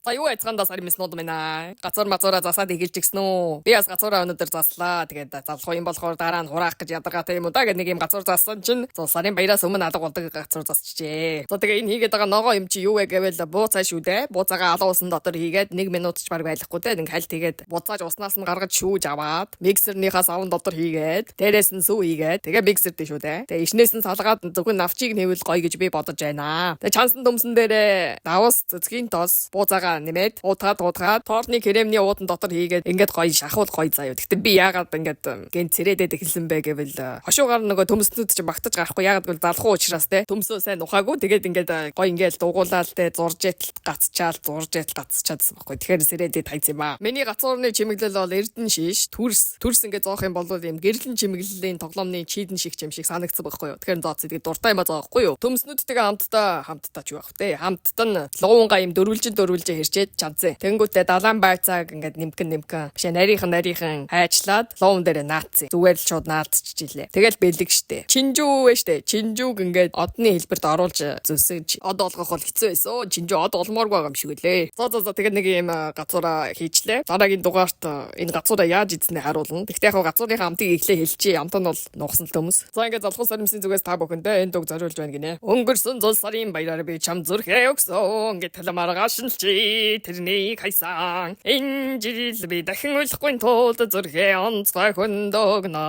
За, юу яцгаандаа сар мэснүүд минь аа. Гацуур мацуураа засаад эхэлж гисэн үү? Би бас гацуураа өнөөдөр заслаа. Тэгээд залах юм болохоор дараа нь хураах гэж ядаргаатай юм уу да гэд нэг юм гацуур зассан чинь зул сарын баяраас өмнө алга болдог гацуур засчихжээ. За, тэгээ энэ хийгээд байгаа ногоо юм чи юу вэ гэвэл бууцаа шүү дээ. Бууцаагаа алан усан дотор хийгээд 1 минут ч баг байлахгүй те. Нэг хальт хийгээд буцааж уснаас нь гаргаж шүүж аваад миксернийхаа савн дотор хийгээд, дээрээс нь сүү хийгээд, тэгээ миксертэй шүү дээ. Тэгээ ишнээс нь салгаад зөвхөн навчийг нэвэл гоё гэж би бодож байна. Тэгээ чансан төмсөн дээрээ давс, цэцгийн тос, бууцаагаа нэмээд уутгаад уутгаад тортны кремний уудан дотор хийгээд ингээд гоё шахуул гоё заяа. Гэхдээ би яагаад ингээд гэнт сэрэдэд эхэлсэн бэ гэвэл хошуугаар нөгөө төмснүүд чинь багтаж гарахгүй, яагаад гэвэл залхуу учраас те, төмсөө сайн ухаагүй. Тэгээд ингээд гоё ингээд дугуулаад те, зурж ятал гацчаал, зурж ятал гацчаадсан байхгүй. Тэгэхээр сэрэдэд хайц юм аа. Миний гацуурны чимэглэл бол эрдэн шиш, төрс. Төрс ингээд зоох юм бол юм гэрлэн чимэглэлийн тоглоомны чийдэн шиг юм шиг санагдсан байхгүй юу. Тэгэхээр зооц тэгээд дуртай юм а зоохгүй юу. Төмснүүдтэйгээ хамтдаа хамтдаа ч юу ах те. Хамтд нь луунга юм дөрвөлжин дөрвөлжин хэрчээд чанцсан. Тэнгүүтээ далайн байцааг ингээд нимкэн нимкэн бишээ нарийнхан нарийнхан хайчлаад луун дээрээ наацсан. Зүгээр л шууд наацчихжээ. Тэгэл бэлэг штэ. Чинжүү вэ штэ. Чинжүүг ингээд одны хэлбэрт оруулж зүсэж од олгох бол хэцүү байсан. Чинжүү од олмооргүй байгаа юм шиг үлээ. За за за, тэгээд нэг юм гацуура хийчлээ. Дараагийн дугаарт энэ гацуура яаж идснээ харуулна. Тэгтээ яг гацуурынхаа амтыг эхлээ хэлчихье. Амт нь бол нухсан л төмс. За, ингээд залхуу саримсын зүгээс та бүхэндээ энэ дуг зориулж байна гинэ. Өнгөрсөн зул сарын баяраар би чам зүрхээ өгсөн. Ингээд таламаргаа шинэлчи тэрнийг хайсан. Энэ жил би дахин уйлахгүй тулд зүрхээ онцгой хөндөөгнө.